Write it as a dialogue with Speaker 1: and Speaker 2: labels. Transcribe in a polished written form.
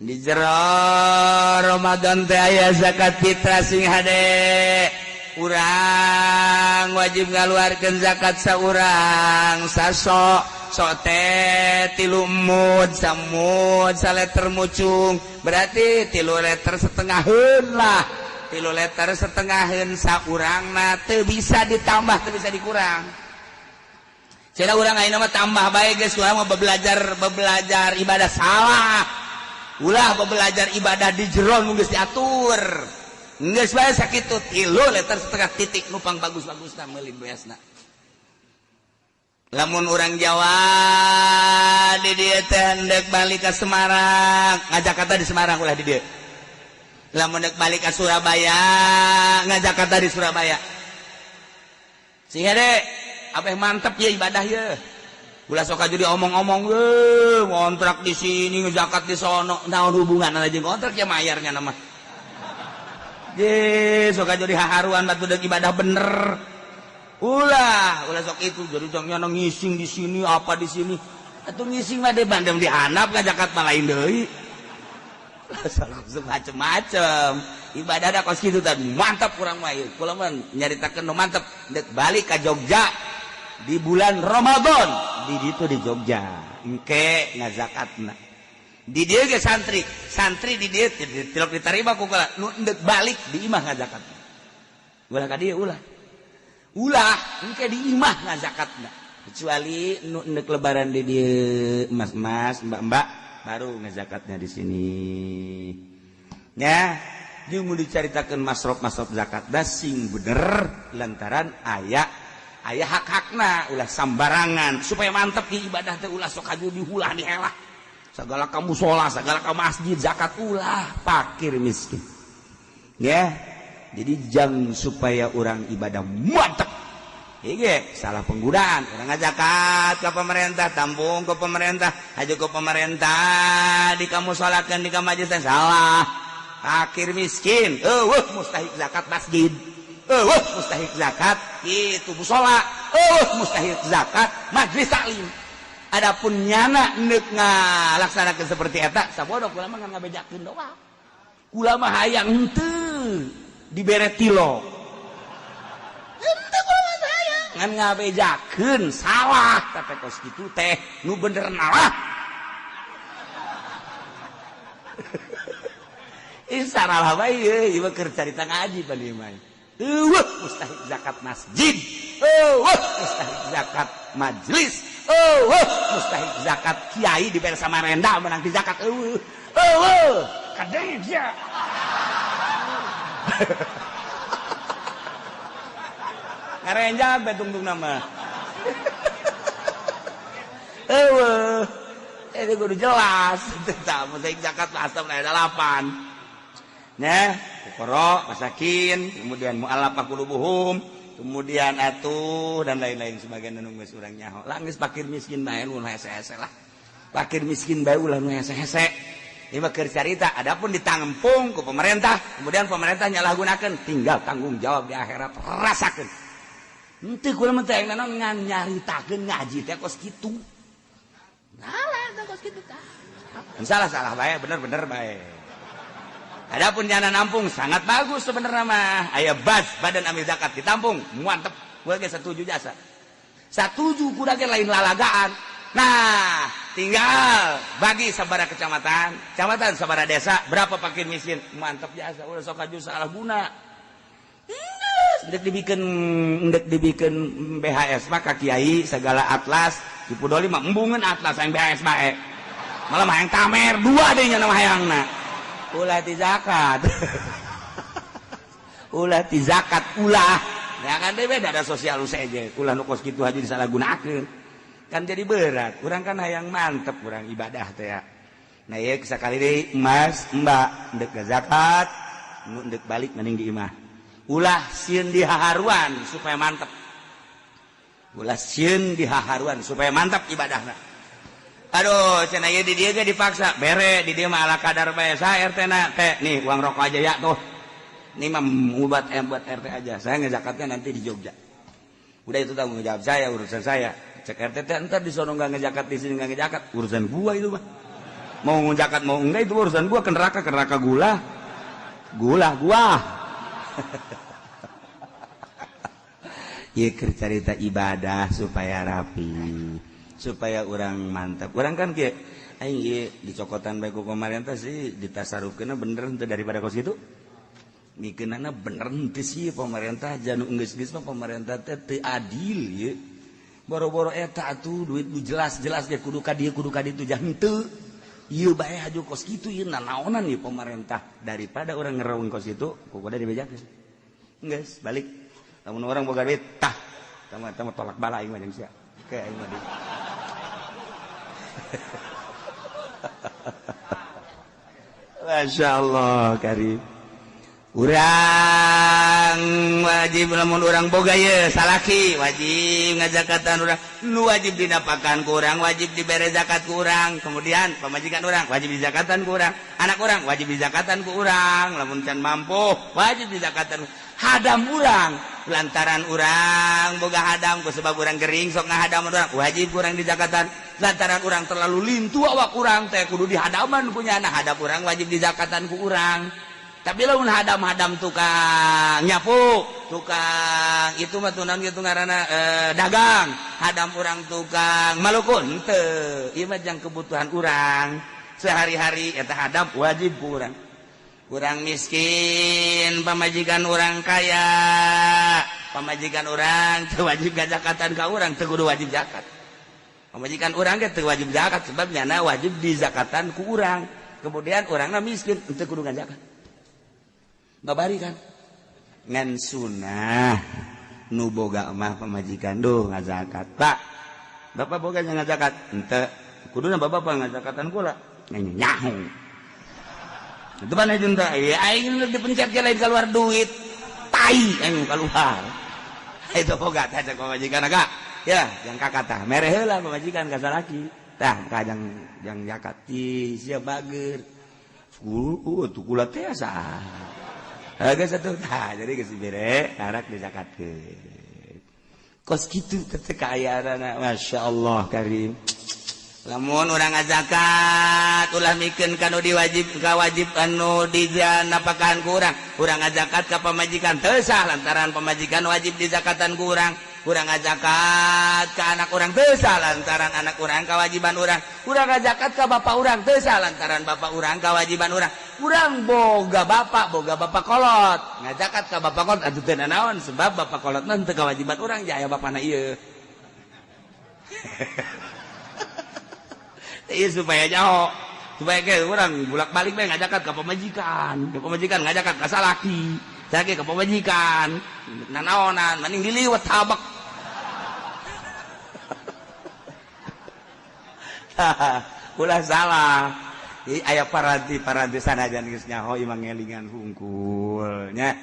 Speaker 1: Di jero Ramadan teh aya zakat fitrah, sing hade. Urang wajib ngaluarkeun zakat saurang saso'. Sok teh 3 mud, samud saleter mucung, berarti 3 liter setengaheun lah. 3 liter setengaheun saurangna, teu bisa ditambah, teu bisa dikurang. Cenah urang ayeuna mah tambah bae geus, urang mah belajar belajar ibadah. Salah. Ulah belajar ibadah di jero nu geus diatur. Geus bae sakitu, 3 liter setengah titik, nu pang bagus-bagusna meuli beasna. Lamun orang Jawa di dieu teh hendak balik ke Semarang, ngajakatna di Semarang, ulah di dieu. Lamun dek balik ke Surabaya, ngajakatna di Surabaya. Sehingga deh apa yang mantep ya ibadah ya. Ulah sok aja diomong-omong, eh, ngontrak di sini, ngezakat di sono, naon hubungan aja ngontrak ya mayarnya nama. Je, sok aja dihaharuan batu dek ibadah bener. Ulah, ulah sok itu jadi jangan ngising di sini apa di sini. Atau ngising mah deh bandem di handap, ngajakat mah lain deui. Macem-macem ibadah ada kos kitu tadi, mantap kurang mah ieu. Kula mah nyaritakeun nu mantep, dek balik ka Jogja di bulan Ramadan, di ditu di Jogja engke ngazakatna. Di dieu ge santri santri di dieu tilok diterima ku kula nu endek balik di imah ngazakatna. Ulah ka dieu, ulah, ulah, engke di imah ngazakatna, kecuali nu endek lebaran di dieu, mas-mas, mbak-mbak, baru ngazakatnya di sini ya. Jeung mun dicaritakeun masrof-masrof zakat da sing bener, lantaran aya aya hak-hakna, ulah sambarangan supaya mantep di ibadah teh. Ulah sok aju dihulah dihelah segala ka musola, segala ka masjid zakat, ulah, fakir miskin ya. Jadi jang supaya orang ibadah mantep. Iya, salah penggunaan. Orang ngazakat ke pemerintah, tampung ke pemerintah, aja ke pemerintah, di kamu sholatkan di kamu masjid, salah. Fakir miskin, euweuh mustahik zakat masjid. Euweuh mustahik zakat itu musola, euweuh mustahik zakat majlis taklim. Adapun nyana neuk ngalaksanakeun seperti eta, sabodo kula mah ngabejakeun doang. Kula mah hayang henteu dibere tilok. Henteu, kula mah hayang ngan ngabejakeun salah, tapi kos kitu teh nu bener nalah. Ih, salah bae ieu, ieu keur carita ngaji pan ieu mah. Euweuh mustahik zakat masjid, euweuh mustahik zakat majlis, euweuh mustahik zakat kiai dibere Samarinda menang di zakat, euweuh. Euweuh, kadeng sia. Ngarenjak bae tungtung nama. Euweuh. Ini kudu jelas. Tah mustahik zakat asam aya 8. Nah, fuqara, masakin, kemudian mu'allafah qulubuhum, kemudian atuh dan lain-lain sebagian nu geus urang nyaho. Lah geus fakir miskin bae nu hese-hese lah. Fakir miskin bae ulah nu hese-hese. Ieu mah keur carita, adapun ditampung ku pemerintah, kemudian pemerintah nyalahgunakeun, tinggal tanggung jawab di akhirat rasakeun. Henteu, kula mah teh naon ngan nyaritakeun ngaji teh kos kitu. Salah teh kos kitu tah. Salah-salah bae, bener-bener bae. Adapun jana nampung sangat bagus sebenarnya mah. Aya bas badan amil zakat ditampung, mantep. Gua ge setuju jasa. Satuju kuda ge lain lalagaan. Nah, tinggal bagi sabara kecamatan, kecamatan sabara desa, berapa fakir miskin, mantep jasa. Udah sok aju salah guna. Ndek dibikin BHS mah ka kiai segala atlas, dipudoli mah embungeun atlas yang BHS bae. Malah mah yang tamer dua deh nya nama hayangna. Ulah ti zakat, ulah ti zakat, ulah ya kan deh beda ada sosial saja. Ulah nu kos kitu aja disalahgunakeun kan jadi berat. Urang kan hayang mantep urang ibadah teh ya. Nah ya, sekali deui, mas, mbak, ndek zakat nu ndek balik mending di imah, ulah sieun dihaharuan supaya mantep, ulah sieun dihaharuan supaya mantap ibadahna. Aduh, cenah ieu di dieu ge dipaksa bere, di dieu mah ala kadar bae. Sa RT na teh nih uang rokok aja ya tuh. Ini mah buat buat RT aja, saya ngezakatnya nanti di Jogja. Udah, itu tanggung jawab saya, urusan saya. Cek RT teh, entar di sono nggak ngezakat, di sini nggak ngezakat, urusan gua itu mah. Mau zakat mau enggak itu urusan gua, ke neraka gula. Gula gua. Ieu keur carita ibadah supaya rapi, supaya urang mantap. Urang kan kieu aing ieu dicokotan bae ku pemerintah sih ditasarufkeunna bener henteu daripada kos kitu. Mikeunana bener henteu sih pemerintah janu geus-geus mah pemerintah teh teu adil ieu. Boro-boro eta atuh duit nu jelas-jelas ge kudu ka dieu kudu ka ditu jah henteu. Ieu bae haju kos kitu ieu nanaonan ieu pemerintah daripada urang ngereung kos kitu ku kudu dibejakeun. Geus balik. Lamun orang boga duit tah tama tolak bala aing mah jeung sia. Ke aing mah. Masya Allah karim. Urang wajib lamun urang boga ye salaki wajib ngajakatan urang nu wajib dinapakan ku urang wajib dibere zakat ku urang, kemudian pamajikan urang wajib dizakatan ku urang, anak urang wajib dizakatan ku urang, lamun can mampu wajib dizakatan hadam urang lantaran urang boga hadam ku sebab urang gering sok ngahadam urang wajib urang dizakatan lantaran urang terlalu lintu awak urang teh kudu dihadaman punya anak hadam urang wajib dizakatan ku urang. Tapi lamun hadam-hadam tukang nyapu, tukang itu mah tunan gitu ngaranna dagang, hadam urang tukang malukun teu, ieu mah jang kebutuhan urang sehari-hari eta hadam wajib ku urang. Urang miskin, pamajikan urang kaya, pamajikan urang teu wajib gazakatan ka urang, teu kudu wajib zakat. Pamajikan urang ge teu wajib zakat sebab nyana wajib dizakatan ku urang. Kemudian urangna miskin teu kudu ngazakat. Babari kan ngan sunah nu boga mah pamajikan duh ngazakat pak bapak boga ngazakat henteu kuduna bapak ngazakatan kula nyaho itu mana jeung teh aing dipencet ge lain keluar duit tai aing keluar itu boga teh cek pamajikan aga ya jang kakak tah mere heula pamajikan ka salaki tah ka jang jang zakat ih sia bager tuh kula teh asa agak satu tah jadi geus bere arak dizakatkeun kos kitu teh kaayaanana masyaallah karim. Lamun urang ngazakat ulah mikeun ka nu diwajib ka wajib anu dijanapakan ku urang, urang ngazakat ka pamajikan teu sah lantaran pamajikan wajib dizakatan ku urang, urang ngazakat ka anak urang teu sah lantaran anak urang kawajiban urang, urang ngazakat ka bapak urang teu sah lantaran bapak urang kawajiban urang, urang boga bapak kolot ngazakat ka bapak kolot atuh teu nanaon sebab bapak kolot mah teu kawajiban urang jaya bapana ieu. Iya supaya jauh supaya ke orang bolak-balik bae ngajakan ka pamajikan ngajakan ka salaki salaki ka pamajikan nanaonan mending diliwet tabak. Ulah salah aya paranti-paranti sanajan geus nyaho imang ngelingan hungkul nya.